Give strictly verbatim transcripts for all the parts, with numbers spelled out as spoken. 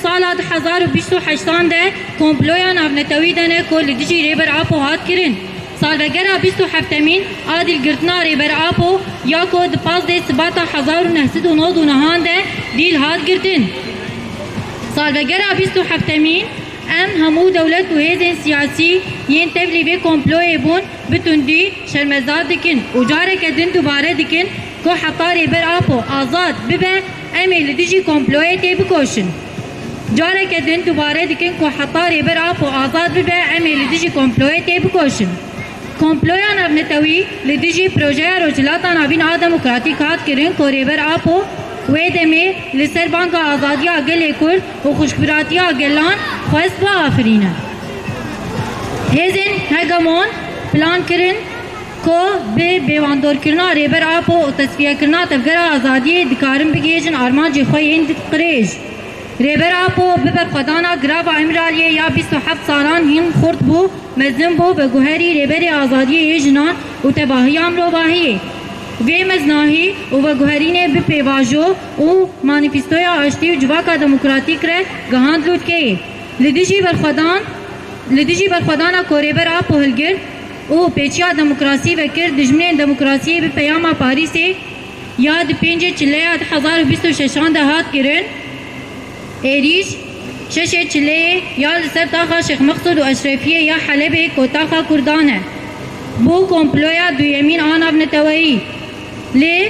Sala du hezar û bîst û heştan de komploya navnetewî de ne ku li dijî Rêber Apo hat kirin. Salvegera bîst û heftemîn a dîlgirtina Rêber Apo ya ku di pazdeh Sibata hezar û neh sed û nod û nehan de dîl hat girtin. Salvegera bîst û heftemîn em hemû dewlet û hêzên siyasî yên tevlî vê komployê bûn bi tundî şermezar dikin û careke din dubare dikin ku heta Rêber Apo azad bibe, em ê li dijî komployê têbikoşin. Careke din dubare dikin ku heta Rêber Apo azad bibe, em ê li dijî komployê têbikoşin. Komploya navnetewî li dijî projeya Rojhilata Navîn a demokratîk hat kirin ku Rêber Apo wê demê li ser banga azadiya gelê Kurd û xweşkbiratiya gelan xwest biafirîne. Hêzên hegemon plan kirin ku bi bêwandorkirina Rêber Apo û tesfiyekirina Tevgera Azadiyê dikarin bigihêjin armancê xwe yên qirêj. Rêber Apo bi berxwedana Girava Îmraliyê ya bîst û heft salan hîn xurt bû, mezin bû, veguherî Rêberê Azadiyê yê Jinan û Tevahiya Mirovahiyê. Vê meznahî û veguherînê bi pêvajo û manîfestoya aştî û civaka demokratîk re gihand lûtkeyê. Li dijî berxwedan, li dijî berxwedana ku Rêber Apo hilgirt û pêçiya demokrasî vekir, dijminên demokrasiyê bi peyama Parîsê ya di pêncê Çileya du hezar û bîst û şeşan de hat kirin, êrîş şeşê Çileyê ya li ser taxa Şêx Meqsûd û Eşrefiyê ya Helebê ku taxa Kurdan e, bû komploya duyemîn a navneteweyî. Lê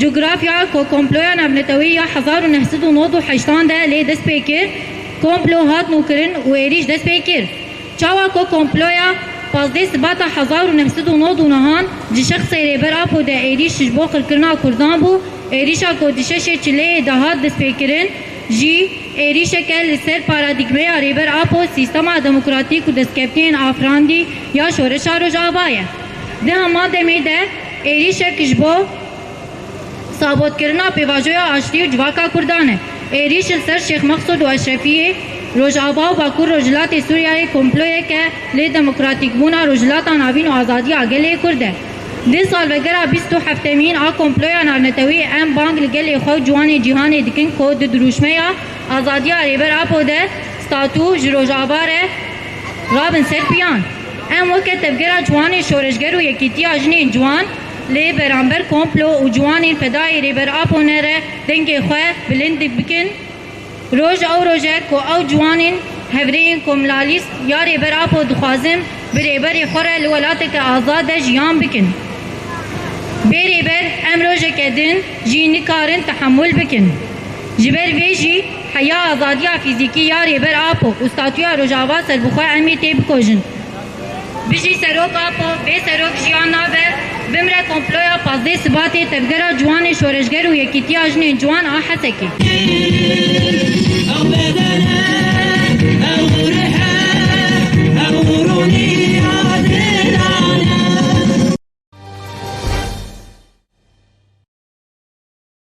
cografya ku komploya navneteweyî ya hezar û neh sed û nod û heştan de lê dest pê kir, komplo hat nûkirin û êrîş dest pê kir. Çawa ku komploya pazdeh Sibata hezar û neh sed û nod û nehan ji şexsê Rêber Apo de êrîş ji bo qirkirina Kurdan bû, êrîşa ku di şeşê Çileyê de hat destpêkirin jî êrîşeke li ser paradîgmeya Rêber Apo, sîstema demokratîk û destkeftiyên afirandî ya şoreşa Rojava ye. Di heman demê de êrîşek ji bo sabotkirina pêvajoya aştî û civaka Kurdan e. Êrîş li ser Şêx Meqsûd û Eşrefiyê, Rojava û Bakur Rojhilatê Sûriyeyê komployeke lê demokratîkbûna Rojhilata Navîn û azadiya gelê Kurd e. Di salvegera bîst û heftemîn a komploya navnetewî em bang li gelê xwe û ciwanê cîhanê dikin ku di dirûşmeya azadiya Rêber Apo de statû ji Rojava re rabin ser piyan. Em weke tevgera ciwanên şoreşger û yekîtiya jinên ciwan lê beramber komplo û ciwanên fedayê Rêber Apo ne re dengê xwe bilind bikin. Roj ew roj e ku ew ciwanên hevrêyên komlalîst ya Rêber Apo dixwazin bi Rêberê xwe re li welateke azad de jiyan bikin. Bê Rêber em rojeke din jî nikarin tehemûl bikin. Ji ber vê jî heya azadiya fîzîkî ya Rêber Apo û statûya Rojava serbixwe em ê têbikojin. Bijî Serok Apo, bê Serok jiyan nabe, bimre komploya pazdeh Sibatê tevgera ciwanê şoreşger û yekîtiya jinên ciwan a Hesekê.